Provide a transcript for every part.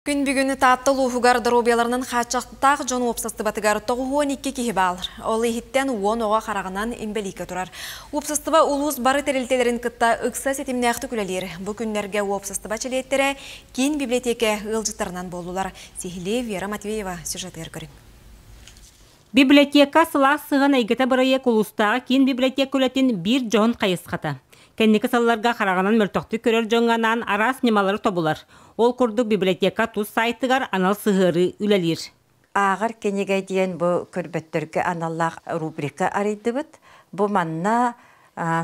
Күн бүгүн Таатта улууһугар доруобуйаларынан хааччахтаах дьон уопсастыбатыгар 92 киһи баалар. Ол иһиттэн 10 оҕо хараҕынан инбэлииккэ турар. Уопсастыба улуус бары тэрилтэлэрин кытта ыкса ситимнээхтик үлэлиир. Бу күннэргэ уопсастыба чилиэттэрэ киин библиотека ыалдьыттарынан буоллулар. Сиһилии Вера Матвеева сюжетыгар көрүҥ. Библиотека сылаас сыһыан эйгэтэ бырайыак улуустааҕы киин библиотека үлэтин биир дьоһун хайысхата. Кэнники сылларга хараҕынан мөлтөхтүк көрөр дьоҥҥо анаан араас ньымалары тобулар. Ол курдук библиотека тус сайтыгар анал сыһыарыы үлэлиир. Ааҕар кинигэ диэн бу көрбөттөргө аналлаах рубрика арыйдыбыт. Бу манна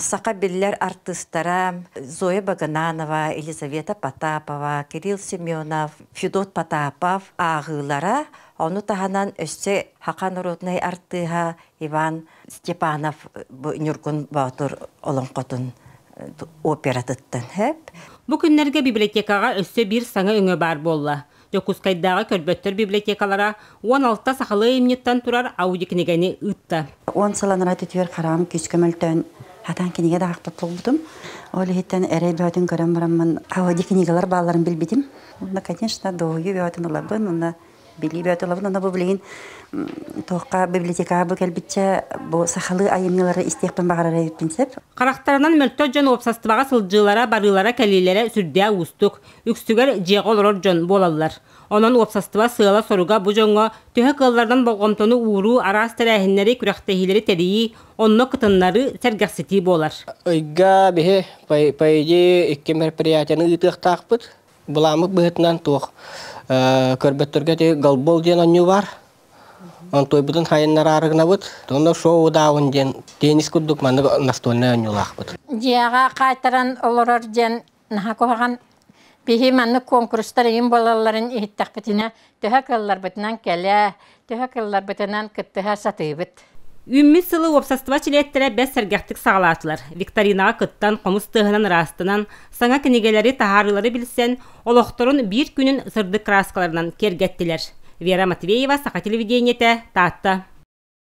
саха биллэр артыыстара Зоя Багынанова, Елизавета Потапова, Кирилл Семенов, Федот Потапов ааҕыылара, ону таһынан өссө Хаха народнай артыыһа Иван Степанов бу Ньургун Боотур олоҥхотун оператыттан хөп. Бу күннэргэ библиотекаҕа өссө биир саҥа өҥө баар буолла. Дьокуускайдааҕы көрбөттөр библиотекалара 16 сахалыы айымньыттан турар аудиокинигэни ыытта. 10 сыл анараа өттүгэр хараҕым күүскэ мөлтөөн хатаан кинигэ да аахпат буолбутум. Ол иһиттэн эрэй бөҕөтүн көрөн бараммын аудиокнигалар баалларын билбитим. Уонна, конечно, дуоһуйуу бөҕөтүн ылабын уонна билии бөҕөтүн ылабын. Уонна бу билигин туохха библиотекаҕа бу кэлбиччэ бу сахалыы айымньылары истиэхпин баҕарар эбиппин сөп. Харахтарынан мөлтөх дьон уопсастыбаҕа сылдьыылара, барыылара, кэлиилэрэ сүрдээх уустук. Үксүгэр дьиэҕэ олорор дьон буолаллар. Онон уопсастыба сыала-соруга бу дьоҥҥо төһө кыалларынан болҕомтону ууруу, араас тэрээһиннэри, күрэхтэһиилэри тэрийии, онно кытыннарыы, сэргэхситии буолар. Ыйга биһи, по идее, икки мероприятияны ыытыахтаахпыт. Былааммыт быһыытынан туох көрбөттөргө ити голбол диэн оонньуу баар. Онтуойбутун хайыннараары гынабыт. Онно шоу даун диэн теннис курдук маннык настольнай оонньуулаахпыт. Дьиэҕэ хаайтаран олорор диэн наһаа куһаҕан. Биһи маннык куонкурустар иҥин буолалларын иһиттэхпитинэ, төһө кыалларбытынан кэлэ, төһө кыалларбытынан кыттыһа сатыыбыт. Үүммүт сылы уопсастыба чилиэттэрэ бэс сэргэхтик саҕалаатылар. Викторинаҕа кыттан, хомус тыаһынан ыраастанан, саҥа кинигэлэри, таһаарыылары билсэн, олохторун биир күнүн сырдык кырааскаларынан киэргэттилэр. Вера Матвеева, Саха телевидениетэ, Таатта.